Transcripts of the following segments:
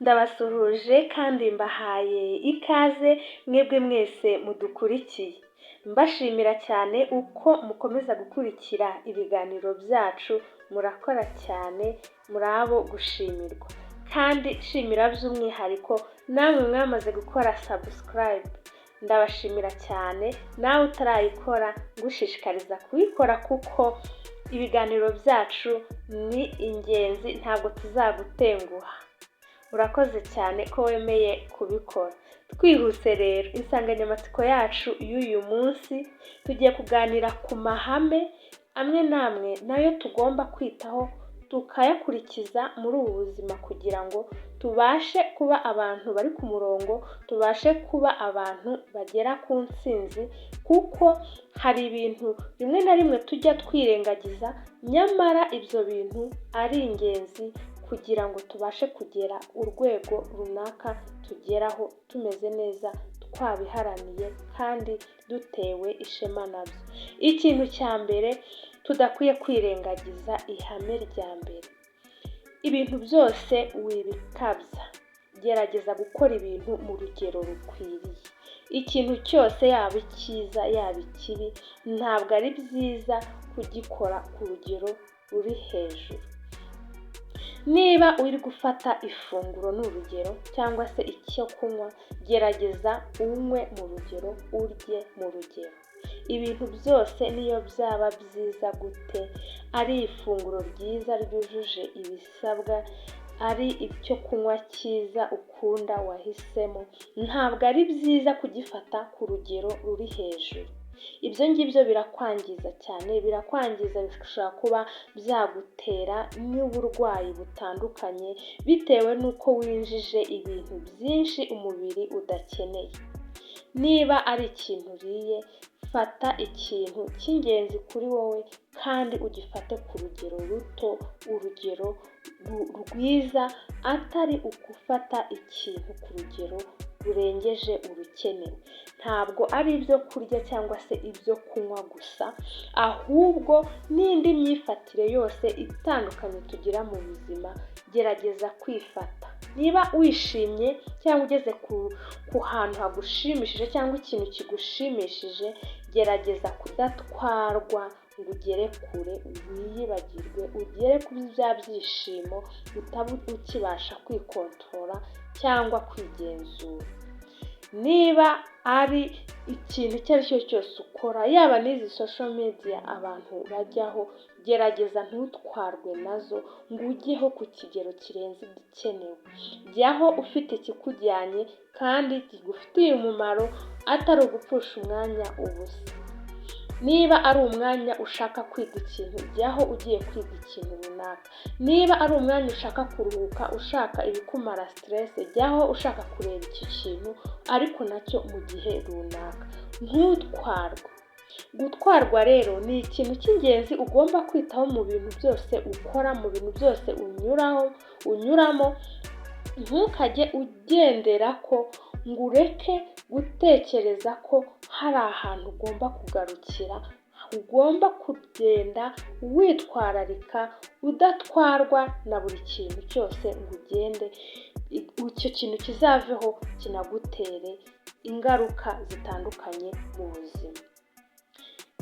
Ndabasuhuje kandi mbahaye ikaze mwebwe mwese mudukurikiye, mbashimira cyane uko mukomeza gukurikira ibiganiro byacu. Murakora cyane, muri abo gushimirwa. Kandi nshimira by'umwihariko namwe mwamaze gukora subscribe, ndabashimira cyane. Nawe utarayikora, ngushishikariza kuyikora kuko ibiganiro byacu ni ingenzi, ntabwo tuzagutenguha. Urakoze cyane ko wemeye kubikora. Twihuse rero, insanganyamatsiko yacu y'uyu munsi, tugiye kuganira ku mahame amwe n'amwe nayo tugomba kwitaho, tukayakurikiza muri ubu buzima kugira ngo tubashe kuba abantu bari ku murongo, tubashe kuba abantu bagera ku ntsinzi, kuko hari ibintu rimwe na rimwe tujya twirengagiza, nyamara ibyo bintu ari ingenzi kugira ngo tubashe kugera urwego runaka tugeraho tumeze neza, twabiharaniye kandi dutewe ishema nabyo. Ikintu cya mbere tudakwiye kwirengagiza, ihame rya mbere: ibintu byose wibikabya, gerageza gukora ibintu mu rugero rukwiriye. Ikintu cyose, yaba icyiza, yaba ikibi, ntabwo ari byiza kugikora ku rugero ruri hejuru. Niba uri gufata ifunguro, ni urugero, cyangwa se icyo kunywa, gerageza unywe mu rugero, urye mu rugero. Ibintu byose, niyo byaba byiza gute, ari ifunguro ryiza ryujuje ibisabwa, ari icyo kunywa cyiza ukunda wahisemo, ntabwo ari byiza kugifata ku rugero ruri hejuru. Ibyo ngibyo birakwangiza cyane, birakwangiza, bishobora kuba byagutera n'uburwayi butandukanye bitewe n'uko winjije ibintu byinshi umubiri udakeneye. Niba ari ikintu uriye, fata ikintu cy'ingenzi kuri wowe kandi ugifate ku rugero ruto, urugero rwiza, atari ugufata ikintu ku rugero rurengeje urukenewe. Ntabwo ari ibyo kurya cyangwa se ibyo kunywa gusa, ahubwo n'indi myifatire yose itandukanye tugira mu buzima. Gerageza kwifata. Niba wishimye cyangwa ugeze ku hantu hagushimishije cyangwa ikintu kigushimishije, gerageza kudatwarwa ngo ugere kure wiyibagirwe, ugere kuri bya byishimo utaba ukibasha kwikontorora cyangwa kwigenzura. Niba ari ikintu icyo ari cyo cyose ukora, yaba n'izi social media abantu bajyaho, gerageza ntutwarwe nazo ngo ujyeho ku kigero kirenze igikenewe. Jyaho ufite ikikujyanye kandi kigufitiye umumaro, atari ugupfusha umwanya ubusa. Niba ari umwanya ushaka kwiga ikintu, jyaho ugiye kwiga ikintu runaka. Niba ari umwanya ushaka kuruhuka, ushaka ibikumara stress, jyaho ushaka kureba iki kintu, ariko nacyo mu gihe runaka. Ntutwarwe. Gutwarwa rero ni ikintu cy'ingenzi ugomba kwitaho mu bintu byose ukora, mu bintu byose unyuraho, unyuramo. Ntukajye ugendera ko ngo ureke gutekereza ko hari ahantu ugomba kugarukira. Ugomba kugenda witwararika, udatwarwa na buri kintu cyose ngo ugende, icyo kintu kizaveho kinagutere ingaruka zitandukanye mu buzima.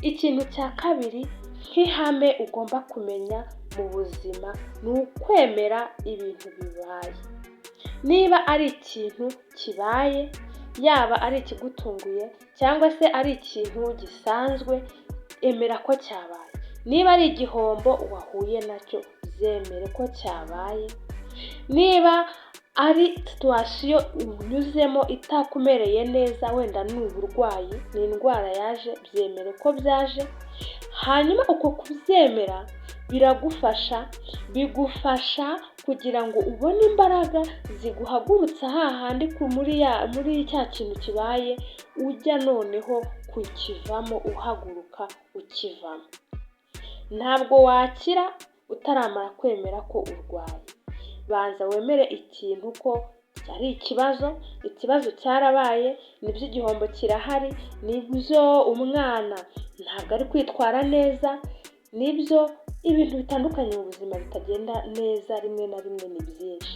Ikintu cya kabiri nk'ihame ugomba kumenya mu buzima ni ukwemera ibintu bibaye. Niba ari ikintu kibaye, yaba ari ikigutunguye cyangwa se ari ikintu gisanzwe, emera ko cyabaye. Niba ari igihombo wahuye nacyo, byemere ko cyabaye. Niba ari situation unyuzemo itakumereye neza, wenda ni uburwayi, ni indwara yaje, byemere ko byaje. Hanyuma uko kubyemera biragufasha, bigufasha kugira ngo ubone imbaraga ziguhagurutsa hahandi muri cya kintu kibaye, ujya noneho kukivamo, uhaguruka ukivamo. Ntabwo wakira utaramara kwemera ko urwaye. Banza wemere ikintu ko ari ikibazo, ikibazo cyarabaye, nibyo, igihombo kirahari, nibyo, umwana ntabwo ari kwitwara neza, nibyo, ibintu bitandukanye mu buzima bitagenda neza rimwe na rimwe ni byinshi.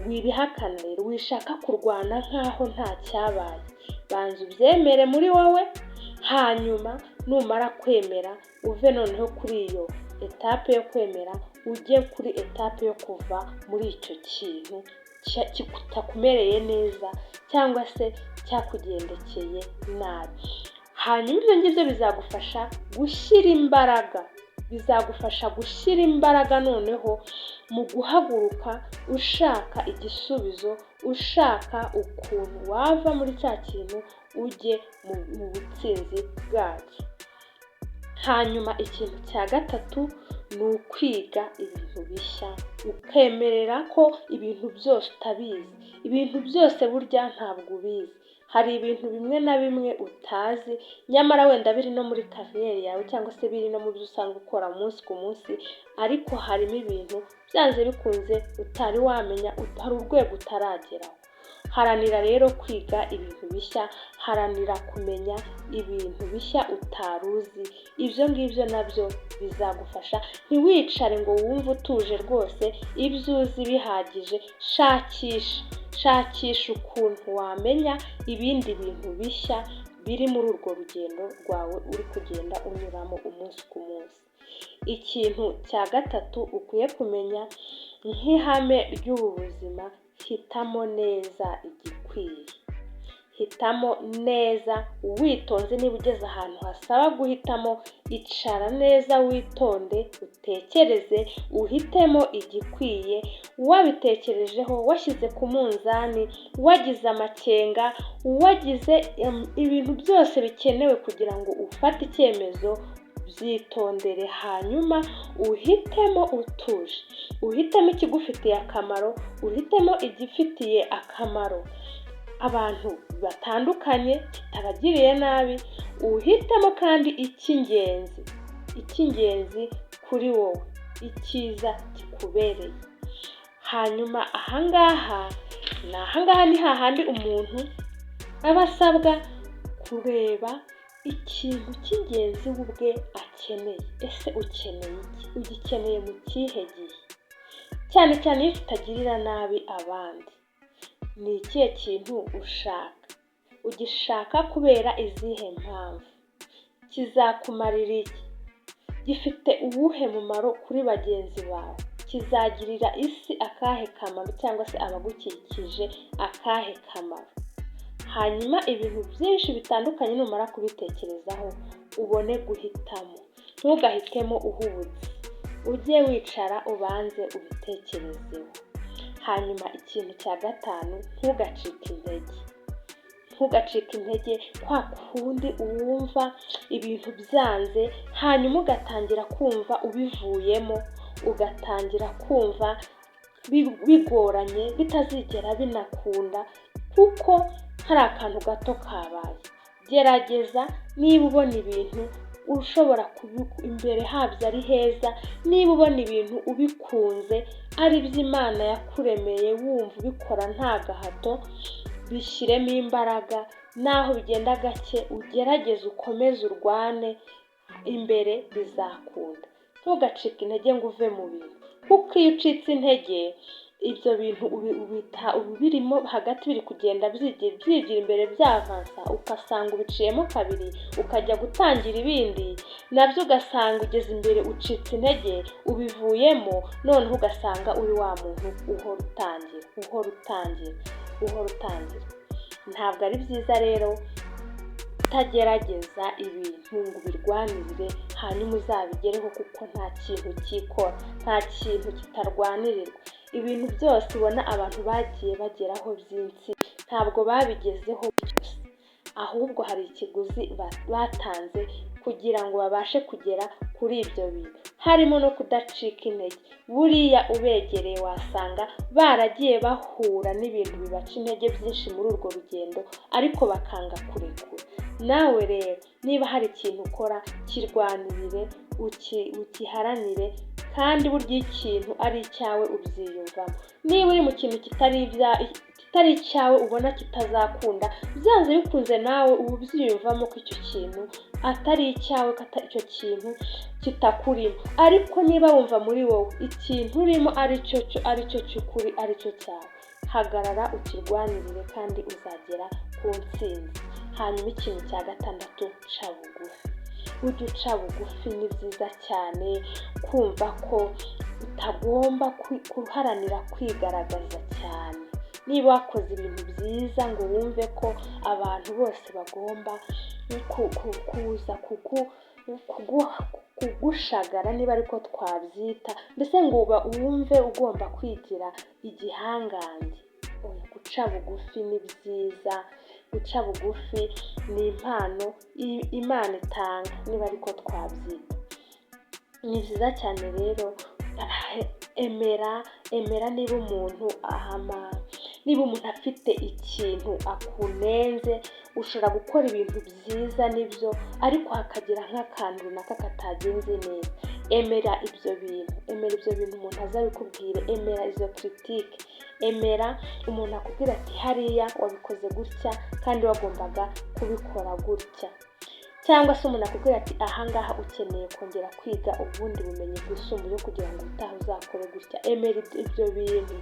Wibihakana rero, wishaka kurwana nk'aho nta cyabaye. Banza ubyemere muri wowe, hanyuma numara kwemera uve noneho kuri iyo étape yo kwemera, ujye kuri étape yo kuva muri icyo kintu kitakumereye neza cyangwa se cyakugendekeye nabi. Hanyuma ibyo ngibyo bizagufasha gushyira imbaraga, bizagufasha gushyira imbaraga noneho mu guhaguruka ushaka igisubizo, ushaka ukuntu wava muri cya kintu ujye mu butsinzi bwacyo. Hanyuma ikintu cya gatatu ni ukwiga ibintu bishya, ukemerera ko ibintu byose utabizi. Ibintu byose burya ntabwo ubizi. Hari ibintu bimwe na bimwe utazi, nyamara wenda biri no muri carrière yawe cyangwa se biri no mu byo usanzwe ukora umunsi ku munsi, ariko harimo ibintu byanze bikunze utari wamenya, hari urwego utarageraho. Haranira rero kwiga ibintu bishya, haranira kumenya ibintu bishya utari uzi, ibyo ngibyo nabyo bizagufasha. Ntiwicare ngo wumve utuje rwose, ibyo uzi bihagije. Shakisha, shakisha ukuntu wamenya ibindi bintu bishya biri muri urwo rugendo rwawe uri kugenda unyuramo umunsi ku munsi. Ikintu cya gatatu ukwiye kumenya nk'ihame ry'ubu buzima: hitamo neza igikwiye. Hitamo neza witonze. Niba ugeze ahantu hasaba guhitamo, icara neza witonde, utekereze, uhitemo igikwiye wabitekerejeho, washyize ku munzani, wagize amakenga, wagize ibintu byose bikenewe kugira ngo ufate icyemezo. Byitondere, hanyuma uhitemo utuje, uhitemo ikigufitiye akamaro, uhitemo igifitiye akamaro abantu batandukanye kitabagiriye nabi, uhitemo kandi icy'ingenzi, icy'ingenzi kuri wowe, icyiza kikubereye. Hanyuma ahangaha ni ahangaha ni hahandi umuntu aba asabwa kureba ikintu cy'ingenzi we ubwe akeneye. Ese ukeneye iki? Ugikeneye mu kihe gihe? Cyane cyane iyo kitagirira nabi abandi. Ni ikihe kintu ushaka? Ugishaka kubera izihe mpamvu? Kizakumarira iki? Gifite uwuhe mumaro kuri bagenzi bawe? Kizagirira isi akahe kamaro cyangwa se abagukikije akahe kamaro? Hanyuma ibintu byinshi bitandukanye numara kubitekerezaho ubone guhitamo. Ntugahitemo uhubutse, ujye wicara ubanze ubitekerezeho. Hanyuma ikintu cya gatanu: ntugacike intege. Ntugacike intege kwa kundi wumva ibintu byanze, hanyuma ugatangira kumva ubivuyemo, ugatangira kumva bigoranye, bitazigera binakunda kuko hari akantu gato kabaye. Gerageza. Niba ubona ibintu ushobora imbere habyo ari heza, niba ubona ibintu ubikunze, ari byo Imana yakuremeye, wumva ubikora nta gahato, bishyiremo imbaraga. Naho bigenda gake, ugerageze, ukomeze urwane, imbere bizakunda. Ntugacike intege ngo uve mu bintu, kuko iyo ucitse intege ibyo bintu ubirimo hagati biri kugenda byigira imbere byavansa, ugasanga ubiciyemo kabiri, ukajya gutangira ibindi nabyo ugasanga ugeze imbere ucitse intege, ubivuyemo. Noneho ugasanga uri wa muntu uhora utangira, uhora utangira, uhora utangira. Ntabwo ari byiza rero kutagerageza ibintu ngo ubirwanirire hanyuma uzabigereho, kuko nta kintu cyikora, nta kintu kitarwanirirwa. Ibintu byose ubona abantu bagiye bageraho byinshi ntabwo babigezeho byose, ahubwo hari ikiguzi batanze kugira ngo babashe kugera kuri ibyo bintu, harimo no kudacika intege. Buriya ubegereye wasanga baragiye bahura n'ibintu bibaca intege byinshi muri urwo rugendo, ariko bakanga kurekura. Nawe rero niba hari ikintu ukora, kirwanirire, ugiharanire, kandi burya iyo ikintu ari icyawe ubyiyumvamo. Niba uri mu kintu kitari kitari icyawe, ubona kitazakunda, byanze bikunze nawe uba ubyiyumvamo ko icyo kintu atari icyawe, ko icyo kintu kitakurimo. Ariko niba wumva muri wowe ikintu urimo ari cyo cyo, ari cyo cy'ukuri, ari cyo cyawe, hagarara ukirwanirire kandi uzagera ku ntsinzi. Hanyuma ikintu cya gatandatu, ca bugufi. Ujye uca bugufi, ni byiza cyane kumva ko utagomba guharanira kwigaragaza cyane. Niba wakoze ibintu byiza ngo wumve ko abantu bose bagomba kuza kugushagara, niba ariko twabyita, mbese ngo wumve ugomba kwigira igihangange. Guca bugufi ni byiza, guca bugufi ni impano Imana itanga, niba ariko twabyita. Ni byiza cyane rero, emera, emera niba umuntu ahama, niba umuntu afite ikintu akunenze. Ushobora gukora ibintu byiza nibyo, ariko hakagira nk'akantu runaka katagenze neza. Emera ibyo bintu, emera ibyo bintu umuntu aza abikubwire, emera izo critique, emera umuntu akubwira ati hariya wabikoze gutya kandi wagombaga kubikora gutya, cyangwa se umuntu akubwira ati ahangaha ukeneye kongera kwiga ubundi bumenyi bwisumbuye kugira ngo ubutaha uzakore gutya. Emera ibyo bintu,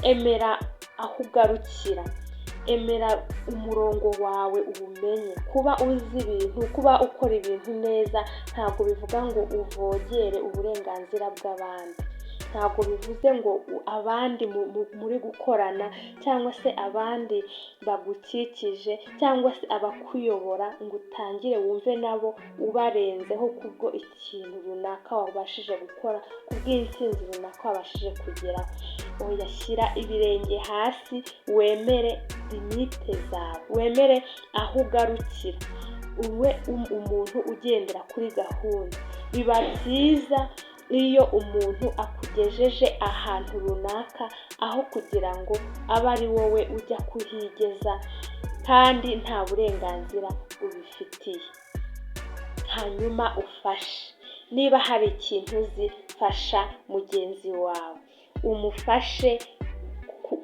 emera aho ugarukira, emera umurongo wawe uwumenye. Kuba uzi ibintu, kuba ukora ibintu neza, ntabwo bivuga ngo uvogere uburenganzira bw'abandi, ntabwo bivuze ngo abandi muri gukorana cyangwa se abandi bagukikije cyangwa se abakuyobora ngo utangire wumve nabo ubarenzeho kubwo ikintu runaka wabashije gukora, kubw'intsinzi runaka wabashije kugeraho. Oya, shyira ibirenge hasi, wemere limite zawe, wemere aho ugarukira, ube umuntu ugendera kuri gahunda. Biba byiza iyo umuntu akugejeje ahantu runaka aho kugira ngo abe ari wowe ujya kuhigeza kandi nta burenganzira ubifitiye. Hanyuma ufashe, niba hari ikintu uzi, fasha mugenzi wawe, umufashe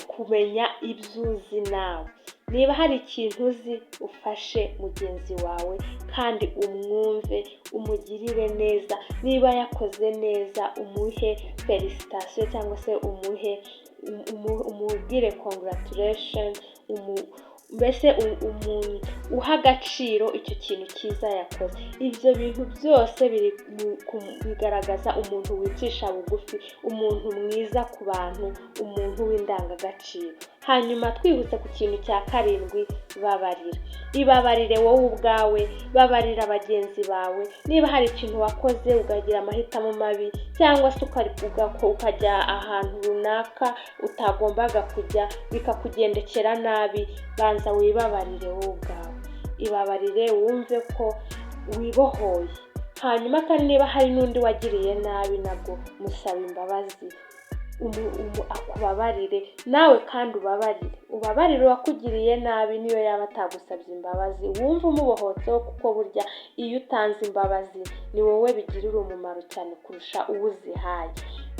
kumenya ibyo uzi nawe. Niba hari ikintu uzi, ufashe mugenzi wawe kandi umwumve, umugirire neza. Niba yakoze neza, umuhe félicitation cyangwa se umuhe, umubwire congratulation, mbese uha agaciro icyo kintu cyiza yakoze. Ibyo bintu byose bigaragaza umuntu wicisha bugufi, umuntu mwiza ku bantu, umuntu w'indangagaciro. Hanyuma twihuse ku kintu cya karindwi, babarira. Ibabarire wowe ubwawe, babarira bagenzi bawe. Niba hari ikintu wakoze ukagira amahitamo mabi cyangwa se ukajya ahantu runaka utagombaga kujya bikakugendekera nabi, banza wibabarire wowe ubwawe, ibabarire wumve ko wibohoye. Hanyuma kandi niba hari n'undi wagiriye nabi, nabwo musaba imbabazi, akubabarire, nawe kandi ubabarire, ubabarire uwakugiriye nabi niyo yaba atagusabye imbabazi, wumve umubohotseho, kuko burya iyo utanze imbabazi ni wowe bigirira umumaro cyane kurusha uwo uzihaye.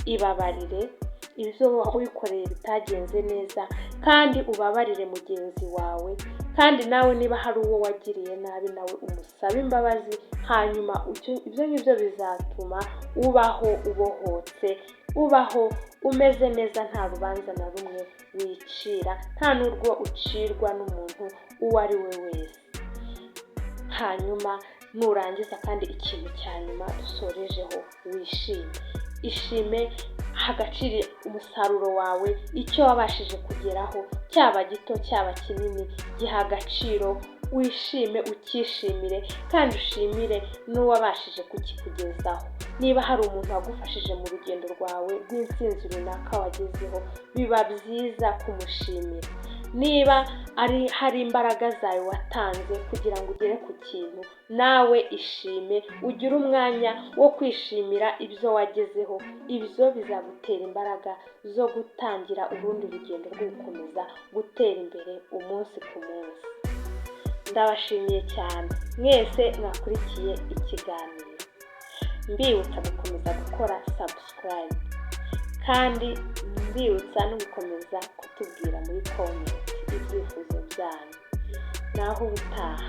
Ibabarire ibyo wikoreye bitagenze neza kandi ubabarire mugenzi wawe, kandi nawe niba hari uwo wagiriye nabi nawe umusabe imbabazi. Hanyuma ibyo ngibyo bizatuma ubaho ubohotse, ubaho umeze neza, nta rubanza na rumwe wicira, nta n'urwo ucirwa n'umuntu uwo ari we wese. Hanyuma nurangiza kandi ikintu cya nyuma dusorejeho, wishime. Ishime, ha agaciro umusaruro wawe, icyo wabashije kugeraho, cyaba gito cyaba kinini, giha agaciro, wishime, ukishimire kandi ushimire n'uwabashije kukikugezaho. Niba hari umuntu wagufashije mu rugendo rwawe rw'intsinzi runaka wagezeho, biba byiza kumushimira. Niba ari hari imbaraga zawe watanze kugira ngo ugere ku kintu, nawe ishime, ugire umwanya wo kwishimira ibyo wagezeho. Ibyo bizagutera imbaraga zo gutangira urundi rugendo rwo gukomeza gutera imbere umunsi ku munsi. Ndabashimiye cyane mwese mwakurikiye ikiganiro, mbibutsa gukomeza gukora subscribe. Kandi mbibutsa no gukomeza kutubwira muri comment ibyifuzo byanyu. Naho ubutaha.